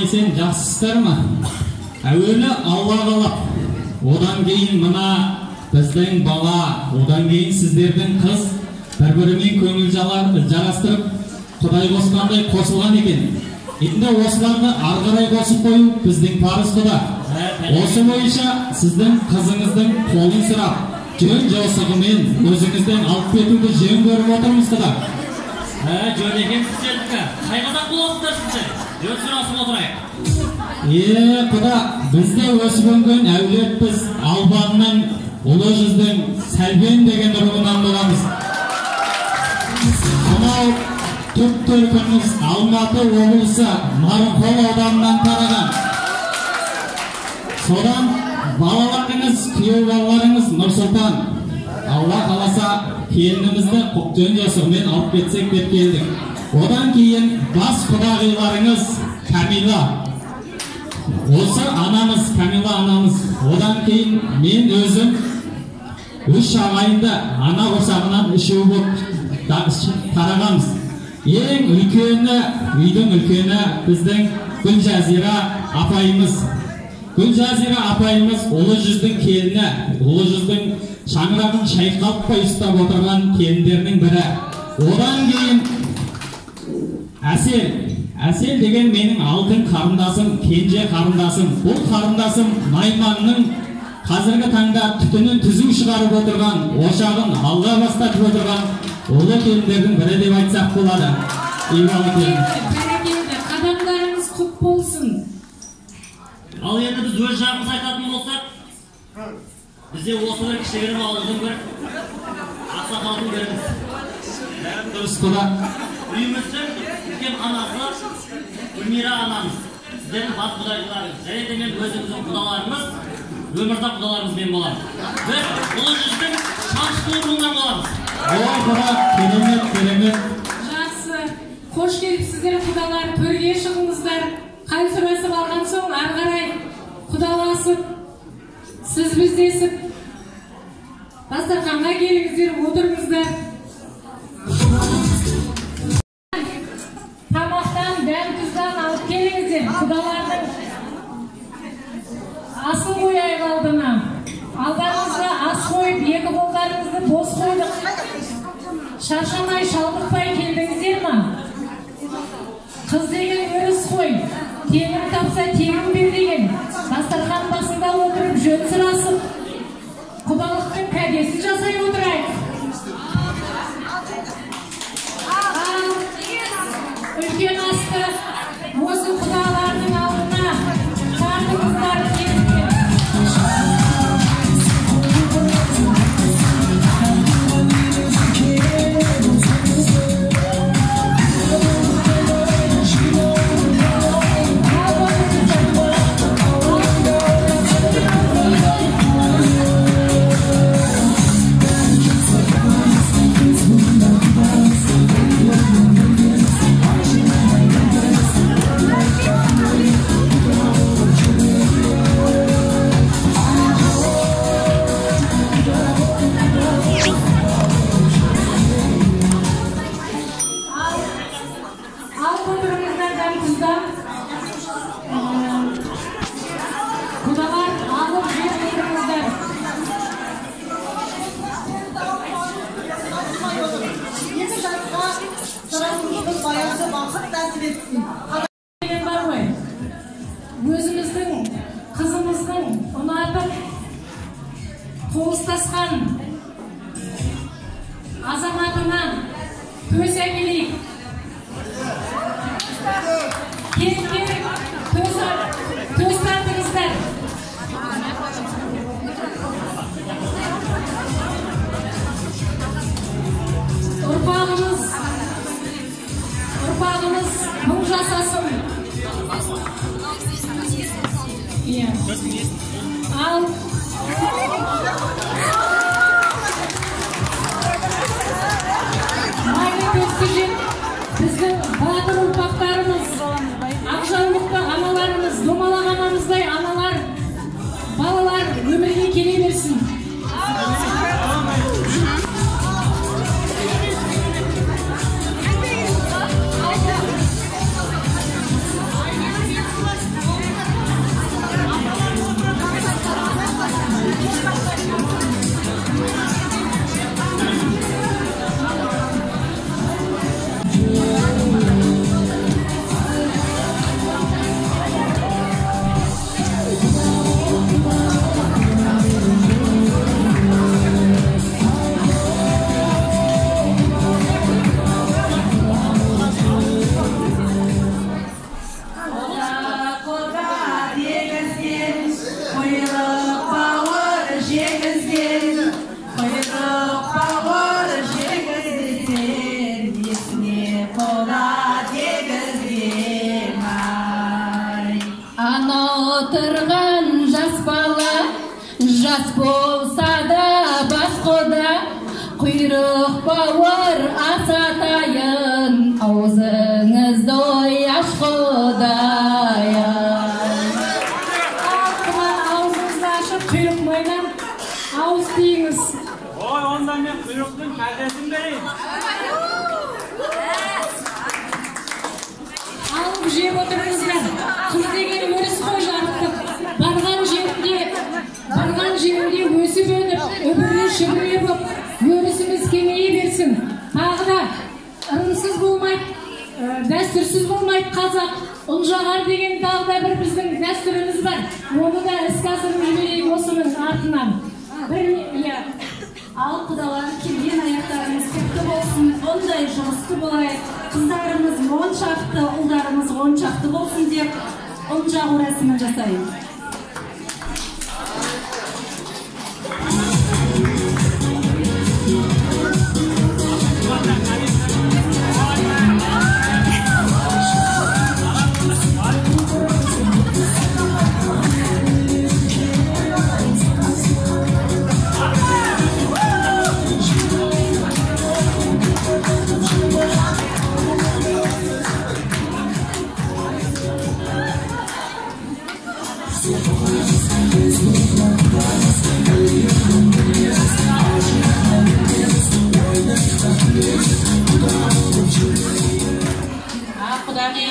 Аман-есен жақсысыздар ма? Әуелі Алла қалап, одан кейін мына біздің бала, одан кейін сіздердің қыз бір-бірімен көңіл жарастырып, Құдай қосқандай қосылған екен. Енді осыларды ары қарай қосып қою біздің парыз құда. Осы бойынша сіздің қызыңыздың қолын сұрап, жөн жосығымен өзіңізден алып кетуді жөн көріп отырмыз құда. Жөн екен сіздердікі. Қай қазақ боласыздар сіздер? Жөн сұрасып отырайық. Құда, бізде өсіп өнген әулетпіз, Албанның, Ұлы жүздің Сәлбен деген руынан боламыз. Мынау түп төркініміз Алматы облысы Нарынқол ауданынан тараған. Содан балаларыңыз, күйеу балаларыңыз Нұрсұлтан, Алла қаласа келінімізді жөн жосығымен алып кетсек деп келдік. Одан кейін бас құдағиларыңыз Камила. Осы анамыз, Камила анамыз. Одан кейін мен өзім үш ағайынды ана құрсағынан үшеу болып тарағанбыз. Ең үлкені, үйдің үлкені біздің Гүлжазира апайымыз. Гүлжазира апайымыз Ұлы жүздің келіні, Ұлы жүздің шаңырағын шайқалтпай ұстап отырған келіндерінің бірі. Одан кейін Әсел. Әсел деген менің алтын қарындасым, кенже қарындасым. Бұл қарындасым Найманның қазіргі таңда түтінін түзу шығарып отырған, ошағын алға бастатып отырған ұлы келіндердің бірі деп айтсақ болады. Ибалы келін. Бәрекелді, қадамдарыңыз құт болсын. Ал енді біз өз жағымызды айтатын болсақ, бізде осы бір кішігірім ауылдың бір ақсақалдың біріміз. Дұрыс құда. Үйіміздің үлкен анасы Гүлмира анамыз, сіздердің бас құдайларыңыз, және де мен өзіміздің құдаларымыз, Өмірзақ құдаларымызбен боламыз. Біз Ұлы жүздің Шамшықұл руынан боламыз. Ой, құда, керемет, керемет. Жақсы, қош келіпсіздер құдалар, төрге шығыңыздар. Қал сұрасып алған соң ары қарай құдаласып, сіз біздесіп, дастарханға келіңіздер, отырыңыздар. Тамақтан, дәм тұздан алып келіңіздер. Құдалардың асын қояйық алдына. Алдарыңызға ас қойып, екі қолдарыңызды бос қойдық. Шаршамай, шалдықпай келдіңіздер ма? Қыз деген өріс қой, теңін тапса теңін бер деген. Дастархан басында отырып жөн сұрасып, құдалықтың кәдесін жасай отырайық. Ал үлкен асты осы құдалардың алдына тартыңыздар келіңдер. Алып отырыңыздар дәм тұздан. Құдалар алып жеп отырыңыздар. Екі жасқа жарасымды баянды бақыт нәсіп етсін. Деген бар ғой. Өзіміздің қызымыздың ұнатып қол ұстасқан азаматына төс әкелейік. Келіңдер, төс тартыңыздар. Ұрпағымыз мың жасасын. Иә. Ал майлы төсті жеп, біздің батыр ұрпақтарымыз, ақжаулықты аналарымыз, домалақ анамыздай аналар, балалар өмірге келе берсін. Отырған жас бала, жас болса да бас құда, құйрық бауыр асатайын, аузыңызды ой аш құдайым. Аузыңызды ашып, құйрық майдан ауыз тиіңіз. Ой, онда мен құйрықтың кәдесін берейін. Алып жеп отырыңыздар. Қыз деген өріс қой жарықтық. Барған жерінде, барған жерінде өсіп өніп, үбірлі шүбірлі боп, өрісіміз кеңейе берсін. Тағы да ырымсыз болмайды, дәстүрсіз болмайды қазақ. Ұнжағар деген тағы да бір біздің дәстүріміз бар. Оны да іске асырып жіберейік осының артынан. Бір, иә. Ал құдалар, келген аяқтарыңыз құтты болсын, ондай жұғысты болайық. Қыздарымыз 10 шақты, ұлдарымыз 10 шақты болсын деп ұн жағу рәсімін жасайық. Құдағи,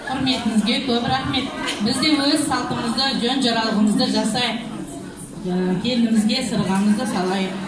құрметіңізге көп рахмет. Біз де өз салтымызды, жөн жоралғымызды жасайық. Келінімізге сырғамызды салайық.